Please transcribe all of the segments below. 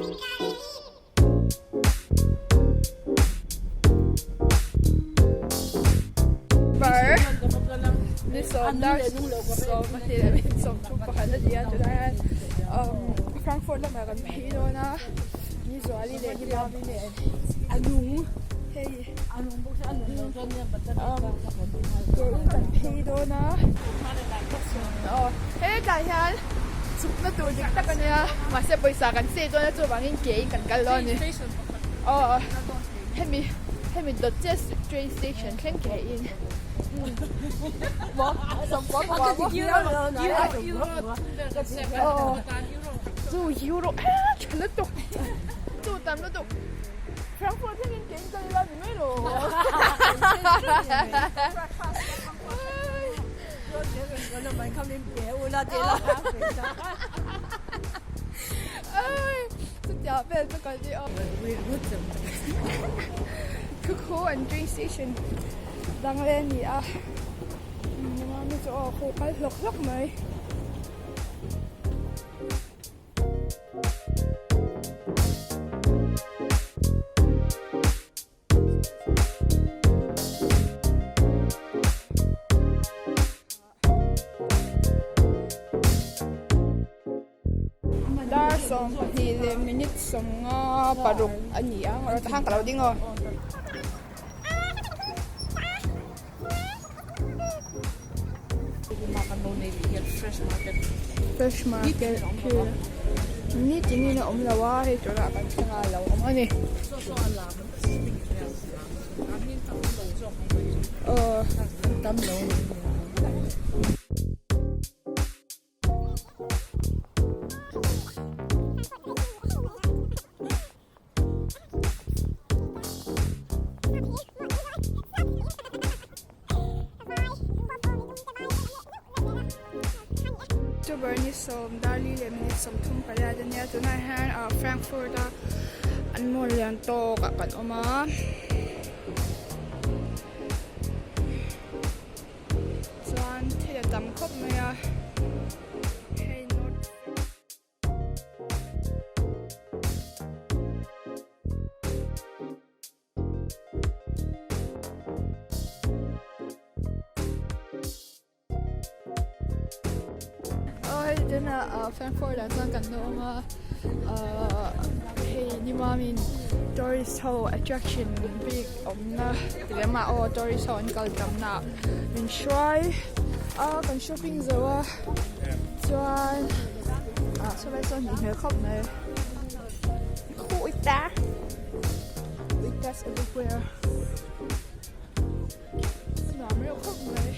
Bar ni sawm dar sawm a hnih leh minute sawmthum pakhat a ni a tunah hian Frankfurt lamah kan phei dawn a ni Zuali leh ni Mami nen hei kawr kan phei dawn a aw hetlai hian chhukna tur dik tak a nia mahse pawisa kan save dawn a chuvangin ke in kan kal dawn a ni aw hemi hemi dawt chiah train station thleng ke in maw sawmkua pakua maw aw chu euro tha lutuk chu tam lutuk Frankfurt thlengin ke in kal ila ni mai lo. Chutia vel chu kan ni a. Khu khu an train station dang leh a ni a. Mami chu aw khu kal hlawk hlawk mai. Dar 20 leh minute 56 a ni a rawh tah khan ka lo ding aw. Fresh market khi nitin in a awm lo a hei tunah kan thleng a lo awm a ni. Aw October ni sawm darli leh minute 38 a nia tunah hian ah Frankfurt a an mall lian tawk ah kan awm a. Chuan thil a tam khawp mai a hei north Aw hei tunah ah Frankfurt ah chuan kan la awm a ahh hei ni mamin tourist ho attraction bik awmna ti lem ah aw tourist ho an kal tamna ah min hruai a kan shopping zo a chuan ah sawlai sawn hnih hmel khawp mai khuita uitas everywhere nuam reuh khawp mai.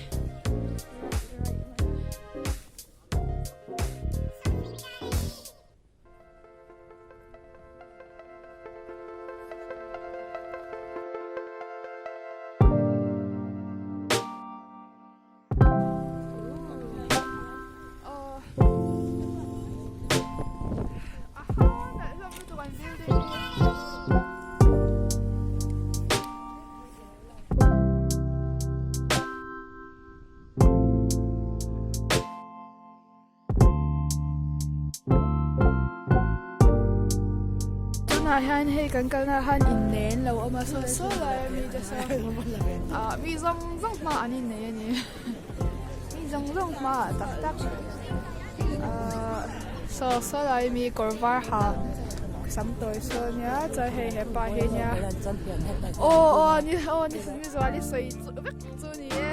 Tunah hian hei kan kalna ah hian innei an lo awm a saw saw lai a mi te saw ah mi zawng zawng hmaah an innei a ni mi zawng zawng hmaah tak tak ah saw saw lai a mi kawr var ha sam tawi saw a nia chuan hei hepa hi a nia aw aw ni aw ni zuali sawi vek chu a ni e.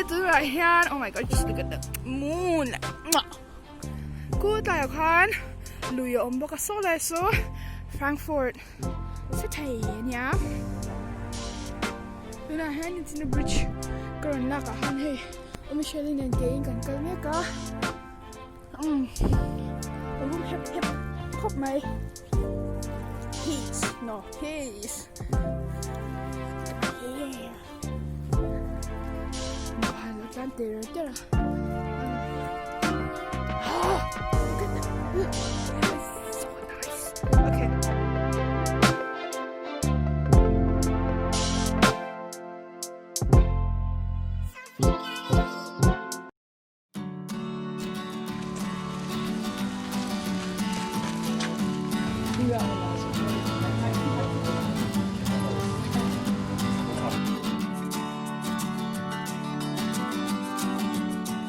tunah hian oh my god just look at the moon Khu tlaiah khan lui a awm bawk a saw lai saw Frankfurt sa thei a nia tunah hian nichina bridge ka rawn lak ah khan hei u Michelle-i nen ke in kan kal mek a umm a rum hep hep khawp mai peace no peace yeah. Tlan ter ter a.